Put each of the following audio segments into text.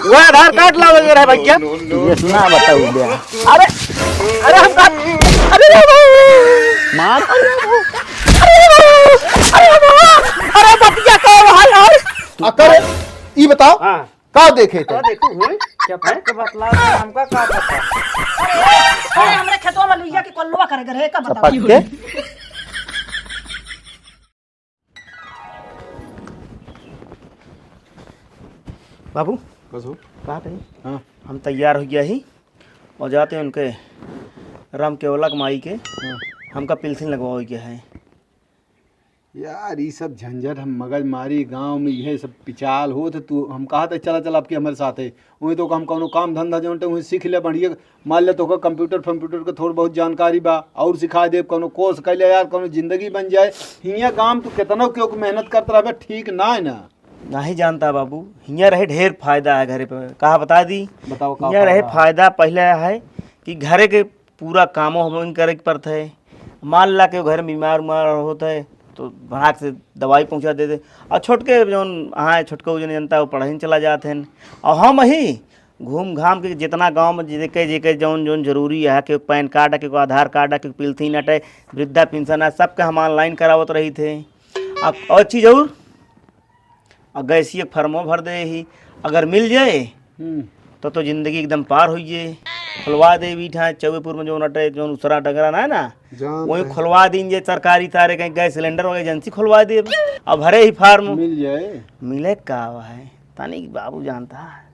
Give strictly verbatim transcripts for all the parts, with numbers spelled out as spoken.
वो आधार कार्ड लावे के रहे भैया। ये सुना बताऊ बे। अरे, अरे हम का, अरे रे बाबू। मार। अरे रे बाबू। अरे रे बाबू। अरे रे बाबू। अरे बतिया का भाई, अरे। अकर, ई बताओ, हाँ। का देखे थे? का देखू, हैं? क्या पता? के बतला दे, हमका का पता? अरे, अरे, हमरे खेतवा में लुइया के कोल्लवा करे गए रहे, का बताओ? पक्के? बाबू, बस हो। बात है, हाँ। हम तैयार हो गया ही और जाते हैं उनके राम केवला के माई के, हाँ। हमका पिलसिन लगवावे के है। यार, ई सब झंझट, हम मगज मारी, गाँव में इहे सब पिचाल होत, तू, हम कहा था, "चला, चला, आपके हमारे साथ है।" वहीं तो हम कौनो काम धंधा जौन टे, वहीं सीख ले बढ़िया। मान ले, तोका कंप्यूटर फंप्यूटर के थोड़ बहुत जानकारी बा, और सिखा दे, कौनो कोर्स कर ले यार, कौनो जिंदगी बन जाए। हियाँ गाँव तू कितना क्यों मेहनत करत रहबे, ठीक ना है ना। नहीं जानता बाबू, हियाँ रहे ढेर फायदा है घरे पे। कहा बता दी? बताओ, का हियाँ रहे फायदा? फायदा पहले है कि घरे के पूरा कामो हम करे के पड़त है। मान ला के घर में बीमार उमार होत है तो भाग से दवाई पहुँचा दे दे। और छोटके जौन हाँ छोटके जौन जनता वो पढ़ाई में चला जात हैं। और हम ही घूम घाम के जितना गाँव में जेके जेके जौन जौन जरूरी है, के पैन कार्ड है, के आधार कार्ड है, के पिलथी नट है, वृद्धा पेंशन है, सबके हम ऑनलाइन करावत रही थे। आ, और चीज और, आ गैसिया के फॉर्मो भर दे ही, अगर मिल जाए हम्म। तो, तो जिंदगी एकदम पार होइए। खुलवा दे बीठा चौबेपुर में जौन अटे, जौन उसरा डगरा ना है ना, जानते वहीं हैं। खुलवा दीन जे सरकारी तारे कहीं गैस सिलेंडर वगैरह एजेंसी खुलवा दे। अब भरे ही फार्म मिल जाए। मिले का है, तनी बाबू जानता है।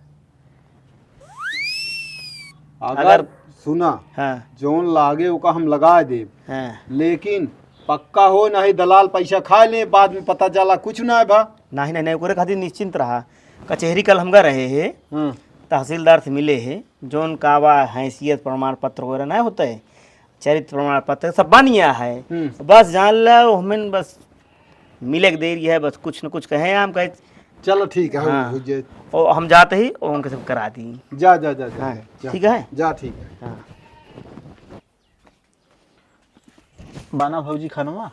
अगर अगर सुना, हाँ। जौन लागे ओका हम लगा देब, हाँ। लेकिन पक्का हो, नहीं दलाल पैसा खा ले, बाद में पता चला कुछ ना है भा। नहीं, नहीं, नहीं, ओकरे खातिर निश्चिंत रहा। कचहरी कल हमका रहे है, हाँ। तहसीलदार से मिले है, जौन का बा हैसियत प्रमाण पत्र वगैरह ना होता है, चरित्र प्रमाण पत्र सब बनिया है। हम्म। बस जान लो, हमें बस मिले के देरी है, बस कुछ न कुछ कहे, हम कहे। चलो ठीक है, हाँ। हो जाए। और हम जाते ही और उनके सब करा दी। जा, जा, जा, जा, हाँ, जा। ठीक है? जा, ठीक है। हाँ। बना भौजी खनवा?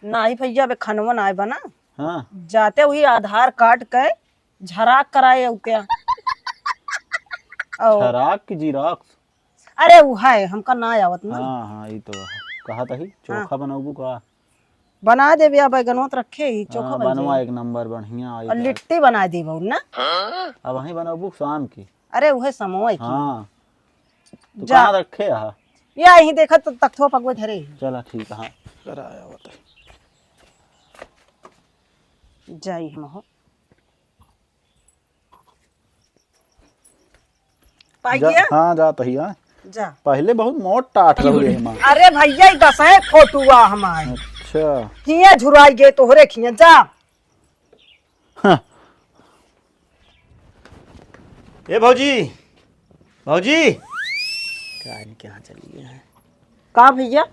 नाही भैया, अबे खनवा नाही बना। हाँ। जाते हुई आधार कार्ड के झराक कराए अउते। और झराक की जीराक्स? अरे उ है, हमका ना आवत ना। हाँ, हाँ, ई तो है। कहा तही, हाँ। चोखा बनौबू का? बना देबे, अब बैगनवा तो रखे ही, चोखा हाँ, बन बनवा जाई। एक नंबर बढ़िया आई और बा। लिट्टी बना देबे ना। अब वहीं बनौबू शाम की। अरे उहे समोय की। हाँ। तू जा। कहाँ रखे हा? या यहीं देखत तो तख्तवा पकवे धरे ही। चला ठीक है, हाँ। कराया होता। जाई हम हो। पाई जा, गया? हाँ, जात ही, हाँ। जा। पहले बहुत मोट टाट रहुए है माँ। अरे भैया, ई दसैं फोटुआ हमार। अच्छा। हियाँ झुराई गए तोहरे खियाँ, जा। हाँ। ए भौजी, भौजी, का इनके यहाँ चली गए हैं? का भैया?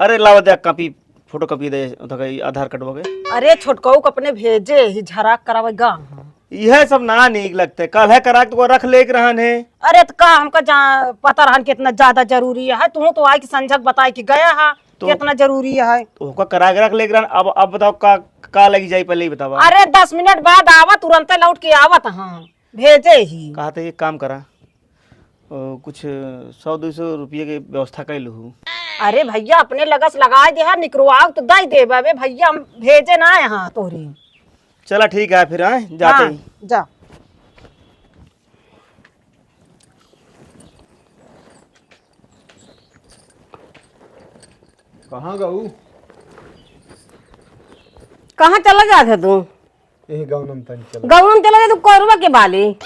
अरे लावा दे कॉपी, फोटो कॉपी दे, उधर का ई आधार कार्ड वगैरह। अरे छोटकऊ के अपने भेजे ही झराक करावे गाँव। यह सब ना नीक लगते, कल है करा के तो रख लेके रहन है। अरे तो का हमका जा, पता रहन कितना ज्यादा जरूरी है, तू तो आई के संझक बताए के गया है तो कितना जरूरी है। तो ओका करा के रख लेके रहन, अब, अब बताओ का, का लगी जाई, पहले ही बतावा। अरे दस मिनट बाद आवा, तुरंते लौट के आवत हाँ, भेजे ही। कहा तो एक काम करा, ओ, कुछ सौ दो सौ रुपये के व्यवस्था कर लूँ। अरे भैया, अपने लगस लगाए दे, निकरवाओ तो दे देबे। अबे भैया, हम भेजे ना यहाँ तोहरी। चला ठीक है फिर, हाँ, जाते हाँ, ही। जा। कहाँ गऊ? कहाँ चला जात है तू? यही गौनम तनी चला। गौनम चला जा तू, कोरवा के बाली।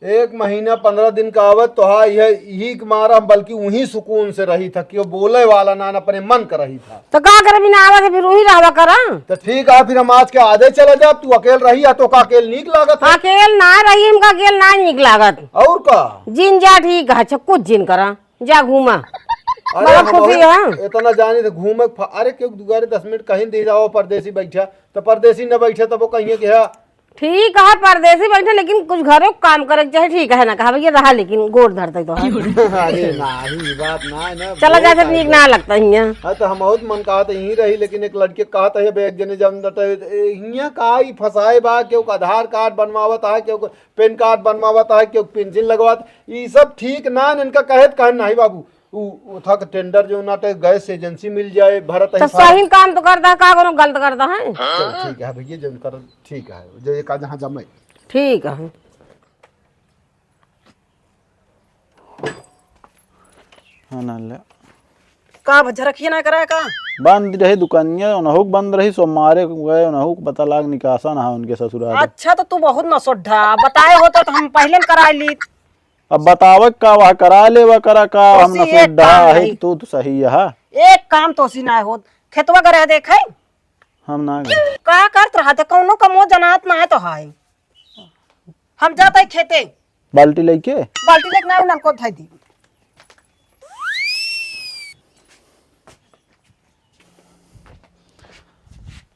एक महीना पन्द्रह दिन का आवत तो हा, यह, यही के मारा हम बल्कि वहीं सुकून से रही था, क्यों बोले वाला ना, ना अपने मन का रही था। तो का करे, बिना आवत है फिर वहीं रहवा करा। तो ठीक है, फिर हम आज के आधे चला जाब, तू अकेल रही है तो का अकेल नीक लागत है? अकेल ना रही, हमका अकेल ना नीक लागत। और का? जिन जा ठीक है, अच्छा कुछ जिन करा, जा घूमा। अरे बड़ा हम खुशी बहुत है। इतना जानी थे घूमे फ-, अरे क्यों दुआरे दस मिनट कहीं दे जाओ, परदेसी बैठा तो परदेसी न बैठे तब वो कहिए कि है ठीक है, परदेसी बैठे, लेकिन कुछ घरों काम करे के चाहे, ठीक है ना, कहा भैया रहा, लेकिन गोड़ धरते तो है। अरे नाही, ई बात ना है ना, चला बहुत जाए, नीक ना लगता हियाँ। हाँ, तो हम बहुत मन कहा तो यहीं रही, लेकिन एक लड़के कहा था, "हे बे, एक जने जम दटे, ए, हियाँ का ई फंसाए बा, केहू का आधार कार्ड बनवावत है, केहू का पैन कार्ड बनवावत है, केहू पेंशन लगवावत, ई सब ठीक ना है, इनका कहे तो कहन नाही बाबू।" उ, उठा के टेंडर जो ना ते गैस एजेंसी मिल जाए, भरत तो ही फार्म। सही काम तो करता है, का कोनो गलत करता है? चल, ठीक है भैया, जौन कर, ठीक है, जो एक आध जहाँ जमे। ठीक है। हाँ, ना ले। का भज्जा रखिए ना करा का? बंद रही दुकानिया, उनहु के बंद रही, सोमवारे को गए, उनहु को पता लाग निकासा ना उनके ससुराल। अच्छा, तो तू बहुत नसोड्ढा, बताए होता तो हम पहले न कराए ली। अब बतावे का, वह करा लेवा करा का, हम तोसी एक नसोड्ढा काम है, नहीं। तू तो सही है। एक काम तोसी ना होत, खेतवा गरे देखे। हम ना गए। का करत रहा थे, कौनो कमो जनात ना है तो हाय। हम जाता है खेते। बाल्टी लेके? बाल्टी लेके ना, नलको धई दी।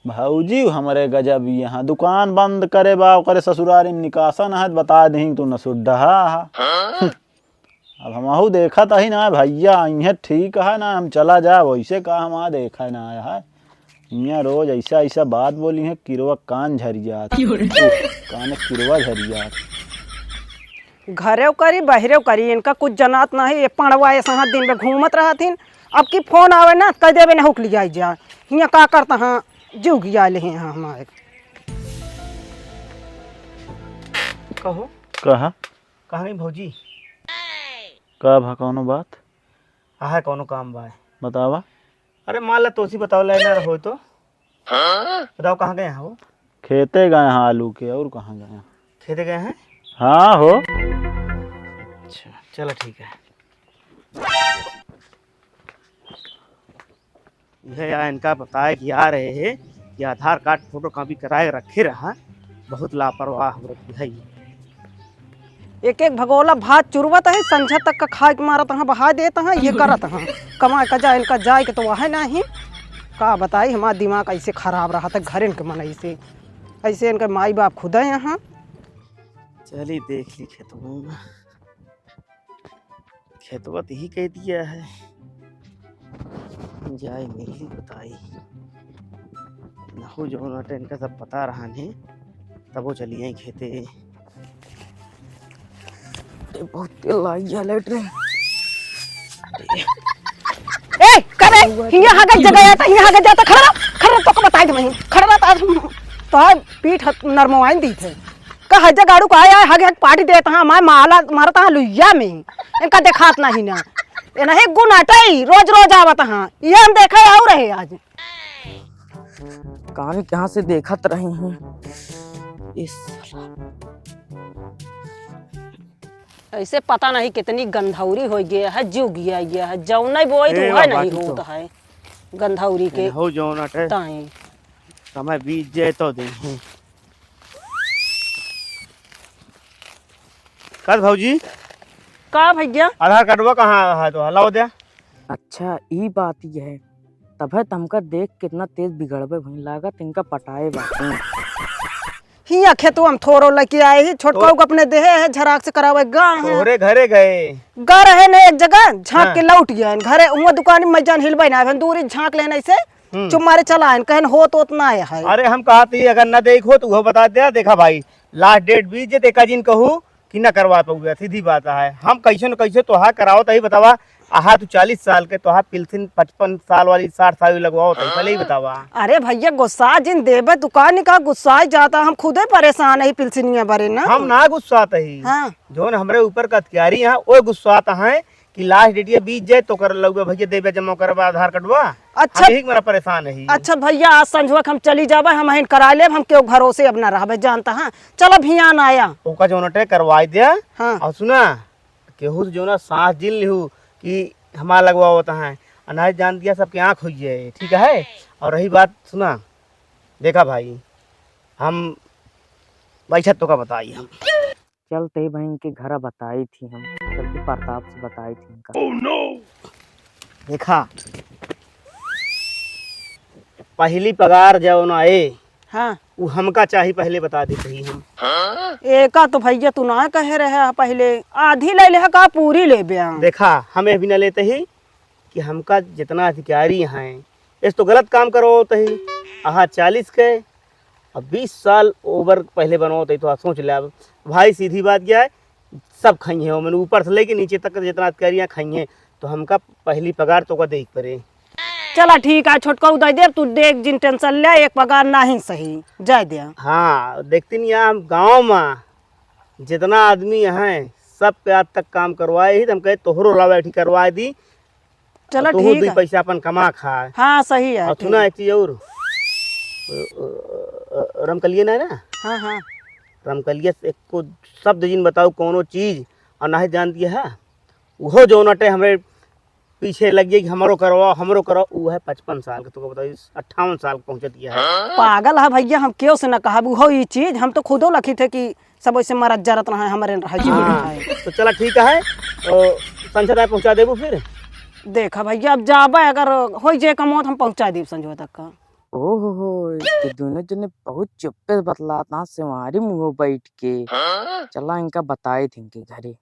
भौजी हमरे गजब यहाँ दुकान बंद करे बा, ओकरे ससुरारी में निकासा ना है, बता दही तू नसुड्ढा हा। अब हमहू देखत ही ना भैया, इहे ठीक है ना, हम चला जाए, वैसे का हम देखा ना आया है। इहाँ रोज ऐसा ऐसा बात बोली है, किरवा कान झरियात। कान किरवा झरियात। घरेव करी, बहरेव करी, इनका कुछ जनात नहीं। ये पड़वा ऐसा दिन में घूमत रहत हिन, अब की फोन आवे ना, कह देवे ना हुक लिया जा। हियाँ का करता हाँ, जीव गिया ले हैं हमारे। कहो। कहा? कहाँ गई भौजी? का भा कौनो बात? हाँ, कौनो काम बा? बतावा। अरे मान ला तोसी बताओ, लाइन ना रहो तो। हाँ? बताओ कहाँ गए हैं वो? खेते गए हैं आलू के, और कहाँ गए हैं? खेते गए हैं? हाँ हो। अच्छा, चलो ठीक है। यह यार इनका बताए कि आ रहे हैं कि आधार कार्ड फोटो कॉपी कराए रखे रहा, बहुत लापरवाह हो रही है ये। एक एक भगोला भात चुरवत है, संझा तक का खाए के मारत हैं, बहाय देत हैं, ये करत हैं। कमाए का जाए, इनका जाए के तो वह नहीं। का बताई, हमारा दिमाग ऐसे खराब रहत है, घर इनके मन ऐसे, ऐसे इनके माई बाप खुद है यहाँ। चली देख ली खेतवा में। खेतवा तो ही कह दिया है, जाए मिली बताई। नहु जौन बाटे इनका सब पता रहा ने, तबो चली आई खेते। अरे बहुत तेल लाग गया लेटरिन। ए, करे, हियाँ हागत जगह आता, हियाँ हागत जाता, खड़ा रह, खड़ा रह, तोका बताई दे वहीं, खड़ा रह, तो आज हम, तो आज पीठ हथ नरमवाइन दी थे। का हज्जा गाड़ू का आया, हग हग पार्टी देत हाँ, माय माला मारत हाँ लुइया में। इनका देखात नहीं ना। ये नहीं गुण अटई, रोज रोज आवत हाँ। ये हम देखे आऊ रहे आज। कान कहाँ से देखत रही हूँ। इस साला। ऐसे पता नहीं कितनी गंधौरी हो गया है, जीव गिया गया है। जौन नहीं बोई ए, तो वह बाकी नहीं तो। होता है गंधौरी के। हो जौन अटे। ताई। समय बीत जाए तो दे। कद भौजी? का भैया? आधार कार्डवा कहाँ है तो लाओ दे। अच्छा, ई बात ये है, तब है तुमका देख कितना तेज बिगड़बे भई, लागत इनका पटाए बा। हिया खेतवा में थोरो लेके आए ही, छोटका तो को अपने देहे है, झराक से करावे गा है। तोहरे घरे गए। गा रहे ने एक जगह, झांक हाँ। के लौट गया है घरे, उहाँ दुकान में जान हिलबे ना, हम दूरी झांक लेने ऐसे, हम्म। चुप मारे चला आइन, कहन होत होत ना आया है। अरे हम कहा थी अगर ना देख हो तो वो बता दे, देखा भाई लास्ट डेट बीत जे, देखा जिन कहू कि ना करवा पाऊगा, सीधी बात है। हम कैसे न कैसे तोहार करावत ही बतावा, आहा तू चालीस साल के तोहार पिल्सिन पचपन साल वाली साठ साल वाली लगवावत ही, पहले ही बतावा। अरे भैया गुस्सा जिन देबे दुकान का गुस्सा जाता, हम खुदे परेशान है पिल्सिनिया बरे ना। हम ना गुस्सात ही। हाँ। जोन हमरे ऊपर का अत्यारी है वो गुस्सात है। कि लास्ट डेट ये बीत जाए तो कर लउबे भैया देबे जमा करबा आधार कार्डवा। अच्छा। हम यही मेरा परेशान है। अच्छा भैया, आज संझुआ के हम चली जाबे, हम हिन करा लेब, हम केहू भरोसे अब ना रहबे, जानता है। चल अब हियाँ ना आया। ओका जौन अटे करवाई दे। हाँ। और सुना, केहू से जौना सांस जिन लिहू कि हमार लगवावत है, अनाज जान दिया सबके आँख हो जाए, ठीक है? और रही बात सुना, देखा भाई, हम बैठत तो का बताई हम। चलते ही बहन के घरा बताई थी हम, चल के प्रताप से बताई थी इनका। देखा, पहली पगार जब ना आए, हाँ। उ हमका चाही, पहिले बता देत ही हम। एका तो भइया तू ना कहे रहे हा पहिले, आधी ले ले हा का पूरी लेबे हा? देखा, हम ए भी ना लेत ही कि हमका जितना अधिकारी हैं, इस तो गलत काम करवावत ही। अहा चालीस के, अब बीस साल over पहिले बनवावत ही, तो आ सोच ले अब। भाई सीधी बात क्या है, सब खइहें, ओमन ऊपर से लेके नीचे तक जितना अधिकारी हैं खइहें, तो हमका पहली पगार तोका देइ के परे। चला ठीक है, छोटका उदय देव, तू देख जिन tension ले, एक पगार नाही सही, जाए दे। हाँ, देखती नहीं हम गाँव में जितना आदमी हैं, सब पे आज तक काम करवाए ही, तो हम कहे तोहरो लावा एठी करवाए दी। चला तोहू ठीक दुई है। पैसा अपन कमा खाए। हाँ, सही है, और सुना ठीक। एक चीज और, अ, अ, अ, रमकलिया ना, ना? हाँ, हाँ। रमकलिया से एको शब्द जिन बताऊ कौनो चीज, और नाही जानती है, उहो जौन अटे हमरे पीछे लग जाई कि हमरो करवाओ, हमरो करवाओ, उ है पचपन साल के, तोका बताओ, अट्ठावन साल के पहुँचत गया है। पागल है भइया, हम केहू से ना कहब, उहो ई चीज, हम तो खुदो लखित है कि सब ऐसे मरत जरत रहे, हमरे रहे, जीवित हाँ, रहे। तो चला ठीक है, तो संझा तक पहुँचा देबू फिर? देखा भइया, अब जाबे, अगर होई जे कमौत, हम पहुँचा देब संझा तक का। ओहो हो, ये दोनों जने बहुत चुप्पे से बतलात ना, सेवारी मुँह बैठ के। चला इनका बताए थे इनके घरे।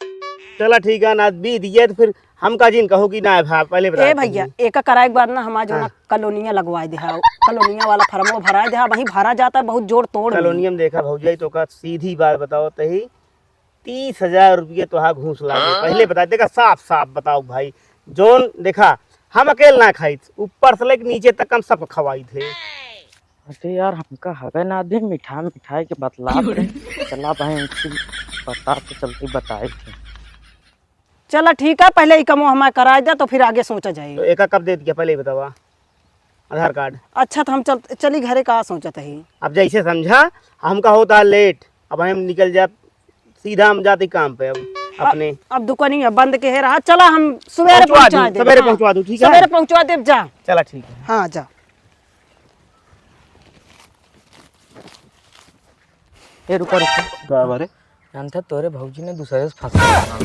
चला ठीक है ना, बीत गया तो फिर हमका जिन कहो कि ना भा-, पहले बता ए दे। भइया, एका कराए के बाद ना हमार जो ना हाँ। कॉलोनिया लगवाए दे हा, कॉलोनिया वाला फॉर्मवा भराए दे हा, वहीं भरा जाता है, बहुत जोड़ तोड़ में। कॉलोनिया में देखा भौजाई, तोका सीधी बात बताओ तही, तीस हजार रुपये तोहा घूस लागे। हाँ? पहले बता, देखा साफ साफ बताओ भाई, जौन देखा हम अकेल ना खाइत, ऊपर से लेके नीचे तक हम सबको खवाइत है। अरे यार, हमका हवे ना दे, मिठा मिठाई के बतलात रहे। चला भाई, इनसे पता तो चलती बताई थी। चला ठीक है, पहले ई कमो हमार कराए दे, तो फिर आगे सोचा जाए। तो एका कब दे दिया, पहले ही बतावा। आधार कार्ड। अच्छा, तो हम चल, चली घरे, का सोचत ही? अब जैसे समझा, हमका होता है लेट, अब हम निकल जाए, सीधा हम जाते काम पे अब अ-, अपने। अब दुकानी है बंद के है रहा, चला हम सवेरे पहुंचवा पहुंचा दूं, दे। सवेरे हाँ, पहुंचवा दूं, ठीक है? सवेरे पहुंचवा देब, जा। चला ठीक है। हाँ, जा। ए, रुका, रुका। का बारे? जानत है, तोरे भौजी ने दूसरे से फंसा है।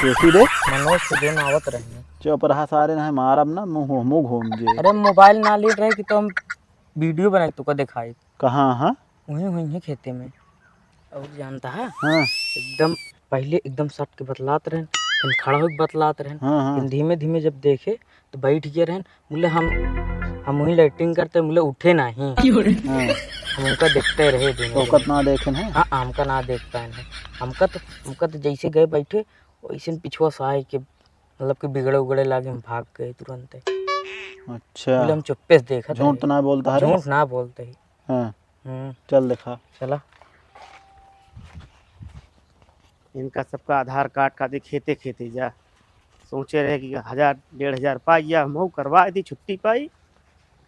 कैसी रे? मनोज से दिन आवत रहे। चुप रहा सारे, नहीं मारब ना, मुंह, मुंह घूम जे। अरे, मोबाइल ना लेत रहे कि तो हम वीडियो बनाई, तुका दिखाई। कहाँ, हाँ? वहीं, वहीं है खेते में। और जानता है? हाँ। एकदम पहले एकदम सट के बतलात रहन, फिर खड़ा होके बतलात रहन, हाँ, हाँ। फिर धीमे धीमे जब देखे तो बैठ गए रहन, बोले हम, हम वहीं लैट्रिन करते, बोले उठे नहीं। हाँ। हम उनका देखते रहे दोनों तो जने। कतना देखे हैं? हाँ, हमका ना देख पाए हैं। हमका तो, हमका तो जैसे गए बैठे, वैसे पिछुआ से आए के, मतलब कि बिगड़े उगड़े लागे, हम भाग गए तुरंत। अच्छा। बोले हम चुप्पे से देखत झूठ रहे। तो ना बोलता है रे? झूठ ना बोलते ही। हाँ। हम्म। चल देखा। चला। इनका सबका आधार कार्ड का दे खेते खेते जा। सोचे रहे कि हजार, डेढ़ हजार पाई या हम करवा दी, छुट्टी पाई।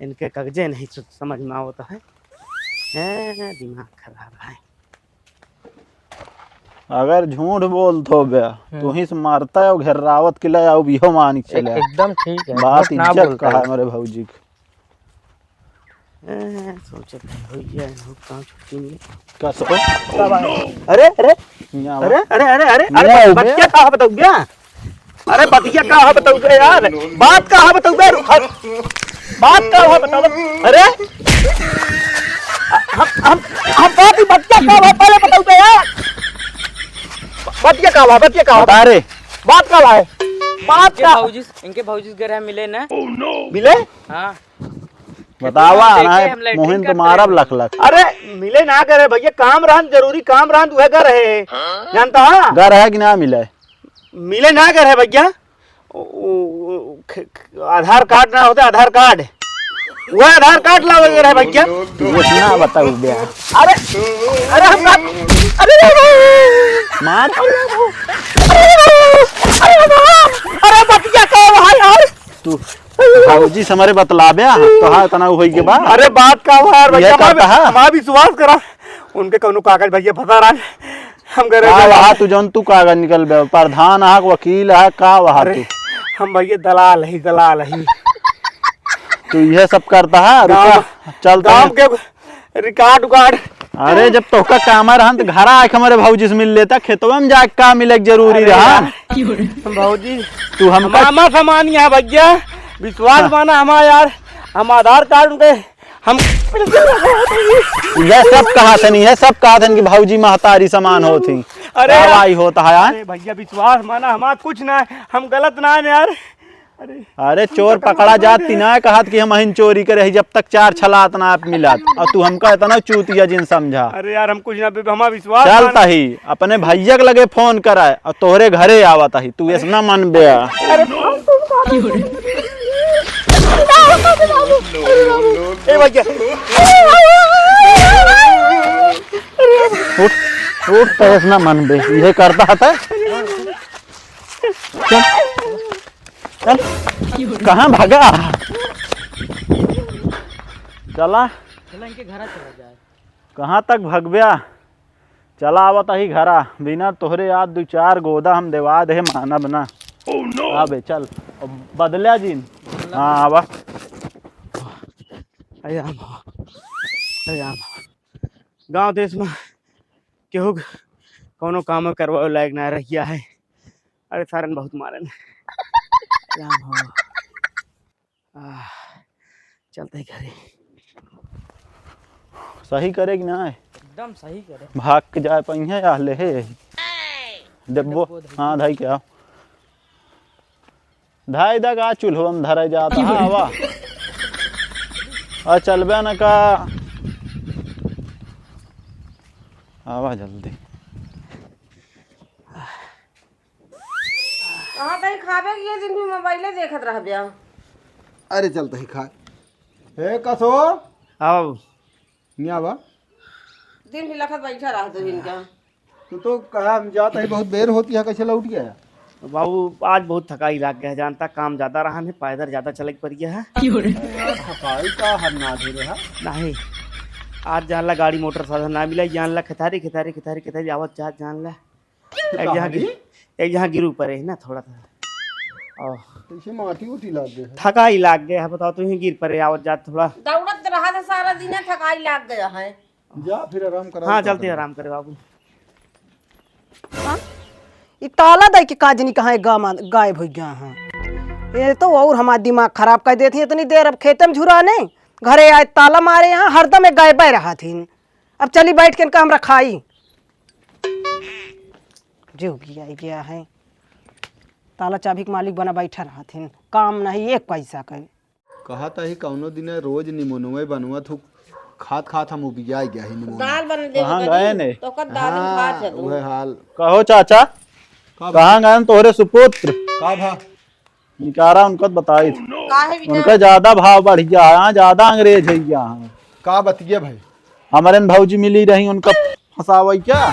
इनके कागजे नहीं सु-, समझ में आवत है। हैं, दिमाग खराब है। अगर झूठ बोलत हो बे, हम्म। तू ही से मारता है, घेरावत के ले आओ, बिहो मान के एक-, चले। एकदम ठीक है, बात झूठ ना इज्जत बोलता का है। है हमारे भौजी के। ए, सोचत है, भैया, इन्हों का छुट्टी नहीं। का सो? अरे, अरे, यहाँ अरे, अरे, अरे, अरे, यहाँ अरे, हो बतिया गया। का है बताओ क्या? अरे, बतिया का है बताओ क्या यार? बात का है बताओ क्या? रुक, हट। बात का है बताओ? अरे, हम, हम, हम बात ही बतिया का है पहले बताओ क्या यार? बतिया का है, बतिया का है? बता रे। बात का है? बात इनके का? भौजी, इनके भौजी घर है, मिले ना? मिले? हाँ। बतावा, हम देखे, ना, हम लैट्रिन मोहिन तो करते मारब रहे। लख लख। अरे, मिले ना करे भैया, काम रहन, जरूरी काम रहन, उहे घर है। जानता है? घर है कि ना मिले? मिले ना करे भैया। ओ, ओ, ओ, ख-, ख-, आधार कार्ड ना होते, आधार कार्ड। वो आधार कार्ड लावे के रहे भैया। तू कुछ ना बताऊ बे। अरे, अरे हम बात, अरे, अरे, अरे। मार। अरे, अरे, अरे, अरे, अरे, बतिया का भाई यार। तू भौजी से हमारे बतलाबे, हाँ, तो हाँ, इतना होई के बा। अरे बात का हुआ यार, ये भैया, करता हमार, है? हमार विश्वास करा, उनके कौनो कागज भैया फंसा रहा है। हम करे का भैया। वहा तू जौन तू कागज निकल बे, प्रधान हा, वकील हा, का वहा अरे, तू? हम भैया दलाल ही, दलाल ही। तू ये सब करता है, गाँव, रुका, चल गाँव तनी। के रिकॉर्ड उकार्ड। अरे, जब तोहका काम रहन, त घरा आके हमरे भौजी से मिल लेता, खेतवा में जाके का मिले के जरूरी अरे रहा? यार, भौजी, तू हमका मामा समान यहाँ भैया, विश्वास हाँ। माना हमारा यार, हम आधार कार्ड उनके हम ये सब कहा थे नहीं है, सब कहा थे कि भौजी महतारी समान होत ही। अरे यार। लड़ाई होत है, हाँ? अरे भैया, विश्वास माना, हमार कुछ ना है, हम गलत ना है यार। अरे। अरे, चोर पकड़ा जात ती ना कहत कि हम अहिन चोरी करे ही, जब तक चार छलात ना आप मिलत, और तू हमका इतना चूतिया जिन समझा। अरे यार, हम कुछ ना, हमार विश्वास चल मान। तही, अपने भैया के लगे फोन कराए और तोहरे घरे आवत ही, तू ऐसना मन बे। अरे, ए भैया। उठ, उठ, तो ऐसना मन बे, ये करता था। चल, चल, कहाँ भागा? चला। चला, इनके घरा चला जाए। कहाँ तक भगब्या? चला आवत ही घरा, बिना तोहरे याद दू चार गोदा हम देवा दे, मानब ना। Oh no! आबे, चल, अब बदल्या जीन। हाँ, आवा। अरे राम हो, अरे राम हो। गाँव देश में केहू कौनो काम करवावे लायक ना रहिया है। अरे सारन बहुत मारन। राम हो। आह, चलते ही घरे। सही करे कि ना है? एकदम सही करे। भाग के जाए पइहे या ले हे। डब्बो, डब्बो धई हाँ, के। धई के आओ। धाई दा का चूल्हो में धरे जात है, आवा। आ, चलबे न का। आवा जल्दी। कहाँ तई खाबे कि ये दिन भी मोबाइले देखत रहब्या? अरे चलते ही खा। ए कसो। हाँ बाबू। नहीं आवा। दिन भी लखत बैठा रह दो इनका। तू तो कहा हम जात ही बहुत देर होती है, कैसे लौट गया है? बाबू, आज बहुत थकाई लाग गया है, जानता काम ज्यादा रहा है, पैदल ज्यादा चले के पड़ गया है। क्यों रे? थकाई का हर ना दे रहा। नहीं, आज जान ला गाड़ी मोटर साधन ना मिला, जान ला खेतारी, खेतारी, खेतारी, खेतारी आवत जात जान ला। एक जहाँ गिर, एक जहाँ गिर ऊपर है ना थोड़ा सा। और कैसे माटी उठी लाग गया है? थकाई लाग गया है, बताओ, तू ही गिर पड़े आवत जात थोड़ा। दौड़त रहा था सारा दिन, थकाई लाग गया है। जा फिर आराम करा, हाँ, चलते आराम करे बाबू। हाँ? ई ताला दई के का जनी कहाँ गा-, गायब हो गया है। ये तो और हमार दिमाग खराब कर देती है। इतनी देर अब खेते में झुराने, घरे आए ताला मारे यहाँ, हरदम एक गायब रहा थी। अब चली बैठ के इनका हम रखाई। जो भी आई गया है, ताला चाबी के मालिक बना बैठा रहा थी, काम नहीं एक पैसा के। कहत ही कौनो दिन रोज निमोनवे बनवत हूँ, खात खात हम उबिया गया ही निमोनवा। दाल बन दे कहाँ बनी, गए ने? तो ओकर दाल हम खा हाँ, चलू। उहे हाल। कहो चाचा, का कहाँ गए तोहरे सुपुत्र? का भा? निकारा उनका बताई थी। काहे बिना? उनका ज्यादा भाव बढ़ गया है, यहाँ ज्यादा अंग्रेज है यहाँ। का बतिया भाई? हमारे न भौजी मिली रही, उनका फंसावे क्या?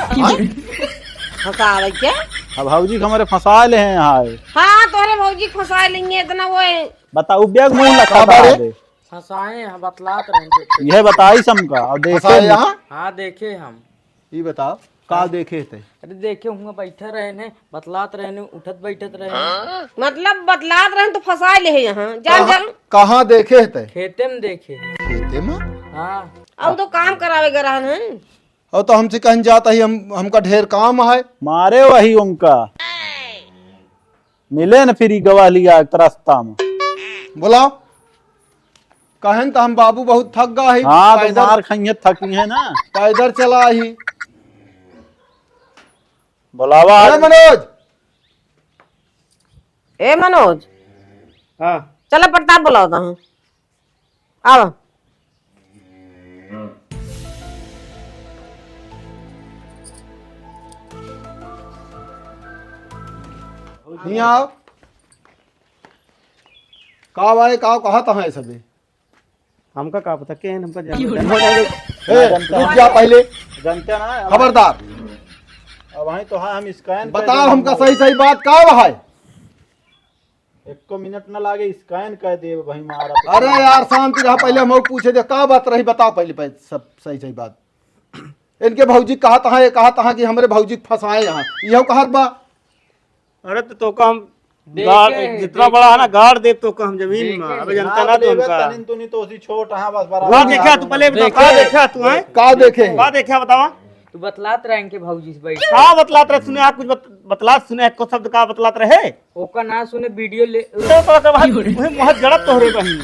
फंसावे क्या? अब भौजी के हमारे फंसा ले हैं यहाँ। हाँ, तोहरे भौजी के फंसा लेंगे, इतना वो है। बताओ, बैग मुंह लगा का बारे? दे। फंसाए हैं, बतलात रहे हैं। यह बताई समका, और देखे फंसाए नहीं। यहाँ? हाँ, देखे हम। ये बताओ, का हाँ। देखे थे? अरे देखे हुआ बैठे रहे ने, बतलात रहे ने, उठत बैठत रहे ने। मतलब बतलात रहे तो फंसा ले है यहाँ। जान कहाँ, जान। कहाँ देखे थे? खेते में देखे। खेते में? हाँ। अब तो काम करावे गए रहन है। और तो हमसे कहीं जाता ही हम, हमका ढेर काम है। मारे वही उनका। मिले न फिर ई गवाह लिया एक रास्ता में। बोला। कहन त हम बाबू बहुत थक गा ही। हाँ, तो पैदल मार खाइए, थकी है ना। पैदल चला ही। बुलावा। अरे मनोज। ए मनोज। हाँ। चला प्रताप बुलावत हूँ। आवा। हियाँ आओ। का भाई, का कहत हैं सबे? हमका का पता, के हैं, हमका जानते नहीं। ए, रुक जा पहले। जानते ना, अब खबरदार। अब वहीं तो हाँ, हम scan कर बताओ देंगे। हमका सही सही बात का भाई? एको मिनट ना लागे, scan कर देब भाई मारा। अरे यार, शांति रहा, पहले हम पूछे दे, का बात रही, बताओ पहले, पहले सब सही सही बात। इनके भौजी कहत हैं, ये कहत हैं कि हमरे भौजी के फंसाए यहाँ, यह कहत बा। अरे तो, तोका हम देखे गाड़, हैं, जितना देखे बड़ा है ना, हैं। गाड़ देब तोका हम जमीन में। देखे अबे हैं। जनता ना गाड़ देबे तुमका। तनिन तुनी तो उसी छोट, हाँ, बस बराबर। का देखा तू, पहले बताओ, का देखे। देखा तू, हैं? का देखे? का देखा बतावा? तू बतलात रहे इनके भौजी से बैठ। का बतलात रहे? सुने, आप कुछ बत-, बतलात सुने, एको शब्द का बतलात रहे? ओका ना सुने, video ले। तो, तो, तो, भाई, वही मुँह जड़त तोहरे बहिन।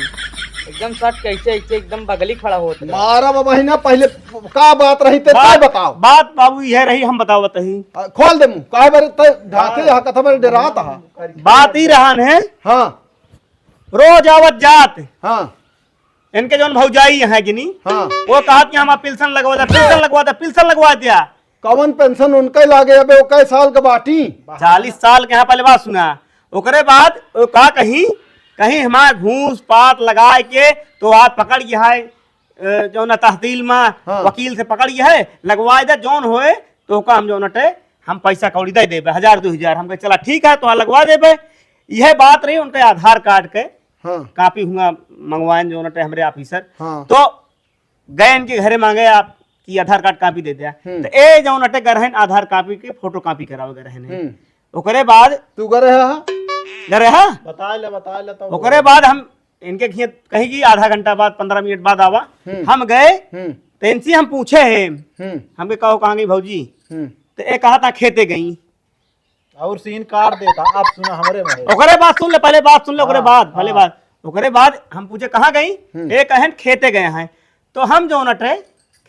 एकदम सट कैसे ऐसे एकदम बगली खड़ा होत रहे। मारा बाबा ही ना, पहले का बात रही ते बात, तय बताओ। बात बाबू यह रही, हम बतावत ही। आ, खोल दे मुंह, काहे बारे तय ढाके हाँ। यहाँ कथा बारे डरात हा। बात ही रहन है। हाँ। रोज आवत जात। हाँ। इनके जौन भौजाई है गिनी, हाँ। वो कहत कि हम पिल्सन लगवा दे, पिल्सन लगवा दे, पिल्सन लगवा दिया। कवन पेंशन उनके लागे? अबे वो कै साल के बाटी? चालीस साल के। यहाँ पहले बात सुना, ओकरे बाद वो का कहीं, कहीं हमारे घूस पात लगाए के तो आज पकड़ गया है, अ, जौन तहसील में हाँ। वकील से पकड़ गया है, लगवाए दे जौन होए तो ओका हम जौन अटे हम पैसा कौड़ी दे देबे, हजार दो हजार। हम कहे चला ठीक है, तो लगवा देबे। यह बात रही उनके आधार कार्ड के हाँ। कॉपी हुआ मंगवाएन जौन अटे हमरे ऑफिसर। हाँ। तो गए इनके घरे मांगे आप कि आधार कार्ड कॉपी दे दिया। हम्म। तो ए जौन अटे गरहन आधार कॉपी के फोटो कॉपी करावे गरहन है। हम्म। ओकरे बाद तू गरे हा? गरे हा? बता ले, बता ले तो। ओकरे बाद हम इनके खिए कहीं कि आधा घंटा बाद, पन्द्रह मिनट बाद आवा। हम्म। हम गए, हम्म। तो इनसे हम पूछे हैं, हम्म। हमके कहो कहाँ गई भौजी? हम्म। तो ए कहा था खेते गई। और सीन काट देता। आप सुना हमरे में। ओकरे बाद सुन ले, पहले बात सुन ले, ओकरे हाँ, बाद, पहले हाँ। बात। ओकरे बाद हम पूछे कहाँ गई? हम्म। ए कहन खेते गए हैं। तो हम जौन अटे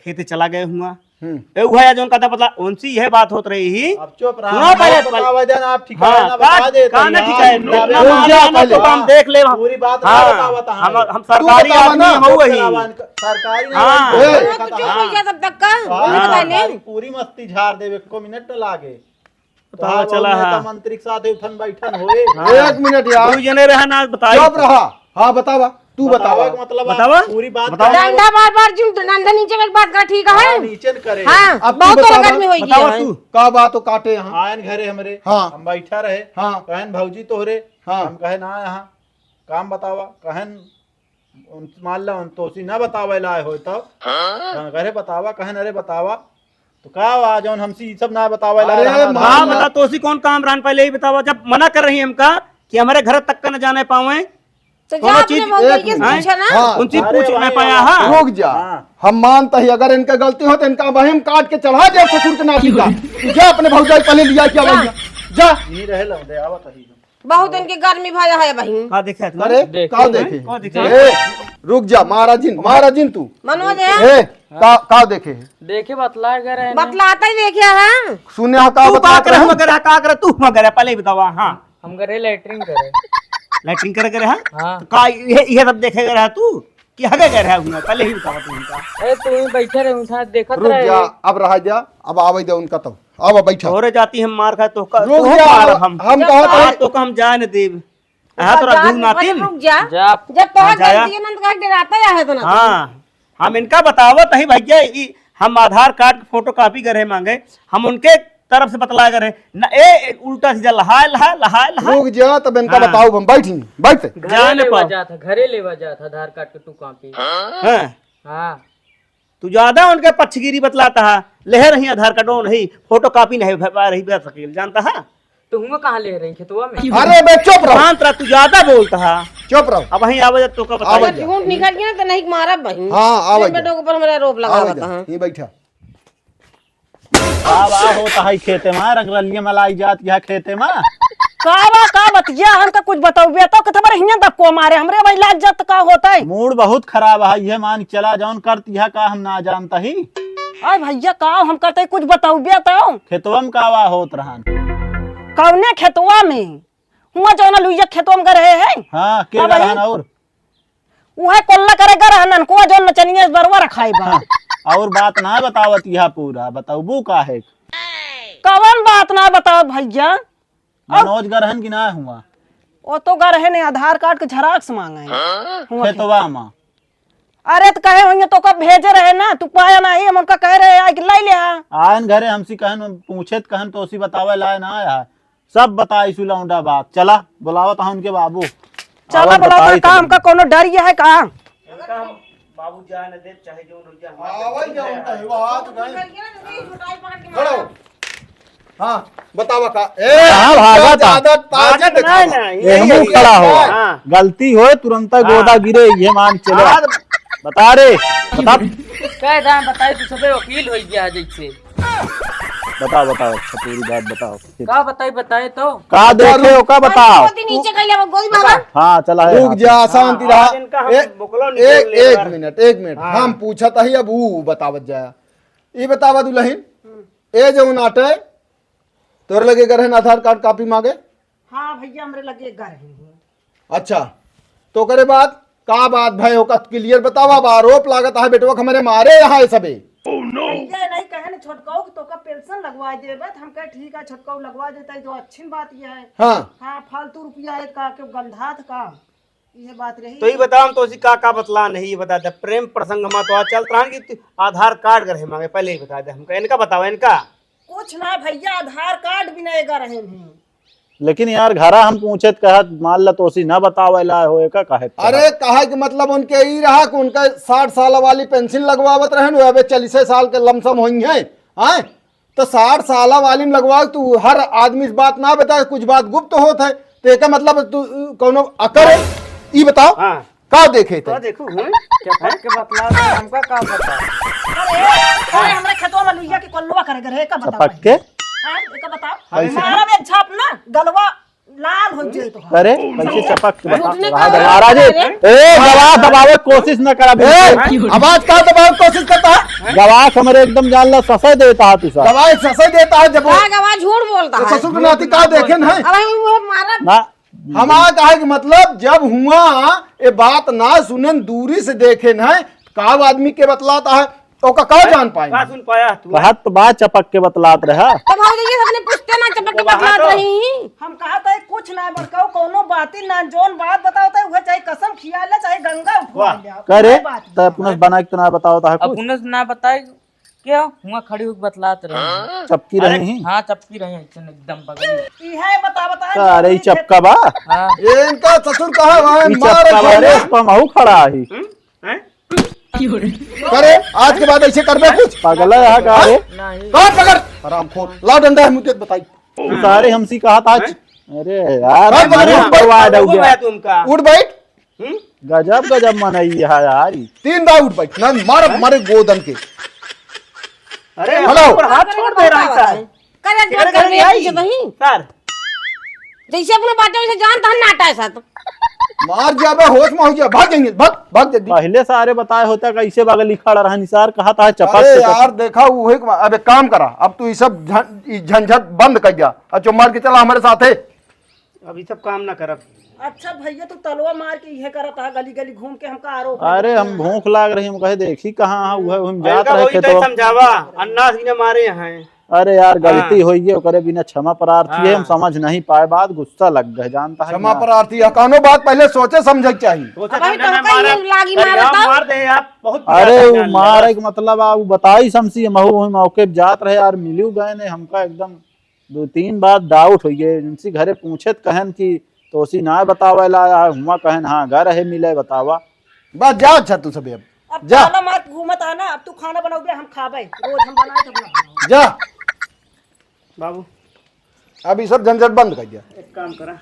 खेते चला गए हुआ। हम्म। ए उहे जौन कहता पता उनसे यह बात होत रही ही। अब चुप रहा, सुनो हम पहले, बतावा देना, आप ठिकाना हाँ, बता का, देते का ना हैं। ठिकाना, आप ना रुक जा माना, ना पहले। तो हम देख ले। पूरी बात ना हाँ, बतावत हम, हैं। हम तू सरकारी बतावा आदमी ना। हम चुप वही। करावा, सरकारी नहीं हाँ। भाई, ए। देखा तो था। चुप हो जा तब तक का। हाँ, उन्हें तो पहले। सरकारी पूरी मस्ती झाड़ देवे, एको मिनट न लागे। बतावा तोहार चला बहु है। नेता मंत्री के साथ उठन बैठन होए। हाँ। एक मिनट यार। दू जने रहे ना, बताई। चुप रहा। हाँ, बतावा। तू बतावा बतावा। के मतलब बतावा। पूरी बात बतावा। करना। डंडा मार मार जिन डंडा नीचे में एक बात का ठीक है। हाँ, नीचे न करे। हाँ, अब तू बहुत बतावा। गर्मी होई बतावा है। तू। का बात हो काटे यहाँ? आयन घरे हमरे। हाँ। हम बैठा रहे। हाँ। कहन भौजी तोहरे। हाँ। हम कहे ना यहाँ काम बतावा। कहन उन, मान ला, उन तोसी ना बतावे ला आए होय तब। हाँ? हाँ, अरे बतावा, कहन, अरे बतावा। तो का हुआ, जौन हमसे ई सब ना बतावे ला अरे रहा ना, मान हाँ, ला। बता, तोसी कौन काम रहन, पहले ही बतावा। जब मना कर रही हमका कि हमारे घर तक का न जाने पावे, तो कौनो जा अपने चीज भौजाई से हैं? पूछा ना। हाँ। उनसे अरे पूछ भाई, ना पाया, हाँ। रुक जा। हाँ। हम मानता ही, अगर इनका गलती हो तो इनका वहीं काट के चढ़ा दे ससुर के नाती का। तू जा अपने भौजाई पहले लिया क्या जा। भैया? जा। यहीं रहे ला, दे, आवत ही। बहुत इनके गर्मी भया है बहिन। का देखे है तुम्हारे? अरे, देखे का हैं? देखे? का देखे? ए, रुक जा, महाराजिन, महाराजिन तू। मनोज है? ए, का, का देखे है? देखे बतला गए रहे ना। बतलाता ही देखे है। सुने हो का तू का बतलात करे, रहे? मगर का करे, तू मगर है, पहले ही बतावा, हाँ। हम करे लैट्रिन करे। लैट्रिन करे करे, हाँ? हाँ। तो का ये, ये सब देखे गए रहा तू? कि हगे गए रहा हुआ, पहले ही बतावा तू हमका। अरे तू ही बैठे रहे, उठा देखत रुक रहे। जा, अब रहा जा, अब आवे दे उनका तो। अब बैठा। तोहरे जाती हम मार खाए, तो का, रुक तोहरे जा, मार हम। हम जब कहत तोहरे हई। तो का हम जाए न देब। हाँ, तोरा जा, दूर नातिन। रुक जा। जा। जब तोहर हाँ, जाया। गलती है ना, तो काहे डराता या है इतना? हाँ, हम इनका बतावत हई भैया, ई हम आधार कार्ड के फोटोकॉपी करे मांगे, हम उनके तरफ से बतलाए करे। न, ए, ए, उल्टा सीधा लहाए, लहाए, लहाए, लहाए। रुक जा, तब इनका हाँ। बताओ, हम बैठी, बैठ। घरे जाने लेवा पाओ। जात है, घरे लेवा जात है आधार कार्ड के टू कॉपी। हाँ। हाँ। तू ज्यादा उनके पक्षगिरी बतलाता है, लेहे रही आधार कार्ड नहीं, फोटोकॉपी नहीं भे-, भे-, रही बे सकील, जानता है? तो हुआ कहाँ ले रही खेतवा में? अरे बे चुप रहो। शांत रह, तू ज्यादा बोलता है। चुप रहो। अब वहीं आवे तो का आवे बताइए। जा। झूठ निकल गया ना तो नहीं मारा बहिन। हाँ, आवे जिन जा। बेटों के ऊपर हमारा आरोप लगा आवे बता जा। है। ये बैठा। का बा होता है खेते में, रंगरलिया मलाई जात यहाँ खेते में। का बा, का बतिया, हमका कुछ बतौबे तो कथे बार हियां धक्को मारे, हमरे भाई लाज जत का होता है? मूड बहुत खराब है, ये मान चला जौन करती है का हम ना जानता ही। आय भैया, का हम करते कुछ बतौबे तो? खेतवा में का बा होत रहन? कौने खेतवा में? हुआ जौन लुइया खेतवा में गए है? हाँ, के अब गए ही रहन और? उहे कोल्ला करे गए रहन, को जौन नचनिया बरवा रखाई बा। हाँ, और बात ना बतावत यह पूरा, बतौबू का है? कवन बात ना बताओ भैया? मनोज गए रहन कि ना हुआ? ओ तो गए रहे ने आधार कार्ड के झेरॉक्स मांगे। हाँ? हुआ खेतवा में। अरे तो कहे होइए तो कब भेजे रहे ना, तू पाया ना ही, हम उनका कहे रहे आई के लाई ले आ। आयन घरे हमसी कहन पूछे त कहन तो उसी बतावे लाए ना आया। सब बताई सु लौंडा बात। चला, बुलावत हन उनके बाबू। चला, आवत बुलावत बताई का, तुम। हमका कोनो डर ये है का? इनका हम बाबू जाए न दे, चाहे जो हो जाए, हमारे आवल जाओ, उनका ही वो हाथ उठाए। खड़ो। हाँ, बतावा का। ए, कहाँ भागा था? ज्यादा ताकत भाग नहीं, दिखावा। नहीं, ये यही, मुंह यही, खड़ा हो। हाँ। गलती होए, तुरंत हाँ। गोदा गिरे, ये मान चलो। हाँ। बता रे, बता। कह रहा है, बताए, तू सबे वकील हो गया जैसे। बताओ, बताओ, अच्छा, पूरी बात बताओ। का बताई, बताए तो। का देखे हो, का बताओ? गोदी नीचे कर ले, वो गोदी बाबा। हाँ, चला है, रुक हाँ। जा, शांति रहा। आज इनका हम एक, मुकलो निकल एक, ले एक बार। मिनट, एक मिनट। हाँ। हम पूछत ही, अब ऊ बतावत जाया। ई बतावा दुलहिन, ए जौन आटे, तोर लगे गरहन आधार कार्ड कॉपी मांगे? हाँ भैया, हमरे लगे गरहन ही। अच्छा, तो ओकरे बाद का बात भय, ओका क्लियर बतावा। अब आरोप लागत है बेटवा के हमरे मारे यहाँ है सबे। भैया नहीं कहे न छोटकाऊ कि तोका पेंशन लगवा देबे, तो हम कहे ठीक है छोटकाऊ लगवा देता है, तो अच्छी बात यह है। हाँ। हाँ, फालतू रुपया है का, के गंधात का, ये बात रही। तो ये बताओ, हम तो उसी का, का बतला नहीं, ये बता दे, प्रेम प्रसंग में तो आज चलत रहन कि तू आधार कार्ड गरहे मांगे, पहले ही बता दे हमका, इनका बताओ, इनका। कुछ ना भैया, आधार कार्ड भी नहीं गरहे हैं। लेकिन यार, घरा हम पूछे त कहत, मान ला, तोसी ना बतावे ला हो, एका काहे कहत? अरे, कहे के मतलब उनके ई रहा कि उनका साठ साल वाली पेंशन लगवावत रहन, वो अबे चालीसे साल के लमसम होई हैं, हैं? तो साठ साल वाली में लगवाओ, तू हर आदमी से बात ना बताए, कुछ बात गुप्त होत है, तो एका मतलब तू, अ, कौनो अकर है? ई बताओ, हाँ। का देखे थे? का देखू, हैं? चपक के बतला दे, हमका का पता? अरे, अरे, हमरा खेतवा में लुइया के कोल्लवा करे गए, एका बताओ चपक के? पहले। हाँ, एका बताओ। कैसे? मारब एक झाप ना, गलवा लाल हो जाए तो। अरे, कैसे चपक के बता? घुटने रहा का दे, महाराज जी, अरे। ए, गवाह दबावे कोशिश न करा, ए, बिल्कुल। आवाज का दबावे कोशिश करता है? गवाह हमरे एकदम जान ला, ससय देता है तू सब। गवाह ससय देता है जब वो का गवाह झूठ बोलता तो है। ससुर के नाती का देखे नहीं? अरे, वो मारा ना। हमारा कहे के मतलब, जब हुआ ए बात ना सुने, दूरी से देखे नहीं, का आदमी के बतलाता है? ओका का जान पाए? का सुन पाया तू? कहत तो बा चपक के बतलात रहा। तो भौजी, ये सबने पूछते ना चपक के वो बात बतलात तो रही। हम कहा था कुछ ना बड़काऊ, कौनो बात ही ना, जौन बात बताओ तो वह चाहे कसम खिया ले, चाहे गंगा उठवा वाह। ले। करे, कोई बात त नहीं। अपने बना के तो ना बताओ था कुछ। अपने से ना बताए, क्या हुआ खड़ी होके बतलात रही? चपकी अरे, रही। हाँ, चपकी रही, ऐसे एकदम बगल में। ई है, बता, बता, का रे, ई चपका बा? हाँ। ये इनका ससुर कहा वहाँ ई मार चपका बा रे, दिया। इस पर महू खड़ा ही। हम्म? हैं? करे, आज के बाद ऐसे करबे कुछ? पागल है यहाँ का रे? नहीं। कौन पकड़? हरामखोर। लाओ डंडा है, मुझे बताई। सारे हमसी कहा था। हैं? अरे यार, कौन पकड़? मरे उठ, परवाह उठ, डौगे। उठ, उठ, उठ, उठ। उठ बैठ। हम्म? गजब, गजब मनई है यार ई। तीन बार उठ बैठ, ना मार, मारे गोदन के। अरे, हेलो। ऊपर हाथ छोड़ दे रहा है, सर। करे, करे, करे, करे, आई। जब ही। सर। जैसे अपने बाटे वैसे जान तहन नाटा है साथ। मार जाबे, होश में हो जा, भाग जाएंगे, भाग, भाग जल्दी। पहले सारे बताए होता कैसे बगल ही खड़ा रहन, सर, कहा था चपक अरे से यार, देखा, वो है, अब एक काम करा, अब तू ये सब झं-, ई झंझट बंद कर जा, अब चुप मार के चला हमारे साथ है। अब ई सब काम ना करब। अच्छा भैया, तू तलवा मार के इहे करत हा, गली गली घूम के हमका आरोप अरे, हम भूख लाग रही, हम कहे देखी कहाँ है, उहे हम जात रहे खेतवा। समझावा, अन्ना सीने मारे हैं। अरे यार, गलती हाँ। होई है, ओकरे बिना क्षमा प्रार्थी है, हाँ। हम समझ नहीं पाए बात, गुस्सा लग गए, जानता है क्षमा ना। प्रार्थी है, कौनो बात पहले सोचे समझे के चाहिए। सोचे अब भाई समझे तो ना कहीं मारे। लागी अरे मारा यार, था। मार दे यार, बहुत बुरा अरे, वो मारे के मतलब, आ, वो बताई समसी, हम वही मौके पे जात रहे यार, मिलू गए ने, हमका एकदम दो तीन बार डाउट होइए, इनसे घरे पूछे त कहन कि तोसी ना बतावे ला आया, हुआ कहन हाँ घर है मिले बतावा। बस जा, अच्छा तू सबे अब अब जा। ताला मार घूमत आ ना, अब तू खाना बनाओगे, हम खाबे, रोज हम बनाए तब ना बनाओ। जा बाबू। अब ये सब झंझट बंद कर दिया। एक काम करा,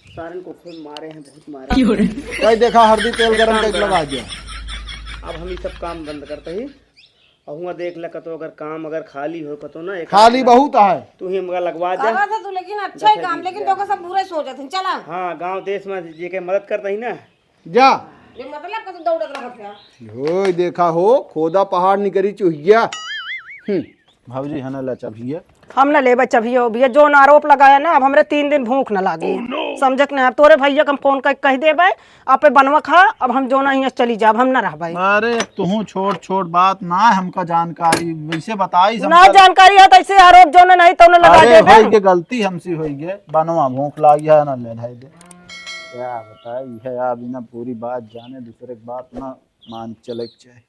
सारन को खूब मारे हैं, बहुत मारे हैं। भाई देखा हरदी तेल गरम करके लगा दिया। अब हम ये सब काम बंद करते ही और हुआ देख ले कतो अगर काम अगर खाली हो कतो ना, एक खाली आदमी बहुत है। तू ही हमका लगवा दे। करत है तू, लेकिन अच्छा ही काम, लेकिन तोका सब बुरे सोचत हैं। चला। हाँ, गांव देश में जेके मदद करता ही ना। जा। ये मतलब कतो दौड़त रहत है। होय देखा हो, खोदा पहाड़ निकरी चुहिया। हम्म। भौजी है ना ला चबिया। हम ना लेबे चबिया उबिया, जोन आरोप लगाया ना, अब हमरे तीन दिन भूख ना लागे। समझत ना, अब तोरे भैया के हम फोन करके कह देबे, आपे बनवा खा, अब हम जो ना हियाँ से चली जाब, हम ना रहबे। अरे, तुहूँ छोट छोट बात ना, हमका जानकारी वैसे बताई, ना जानकारी है तो ऐसे आरोप जो ना नहीं तो ना लगा अरे, देबे। होई के गलती हमसे होई गे, बनवा भूख लागी है ना, ले ढाई दे। क्या बताई है, आप बिना पूरी बात जाने दूसरे की बात ना मान चले के चाही।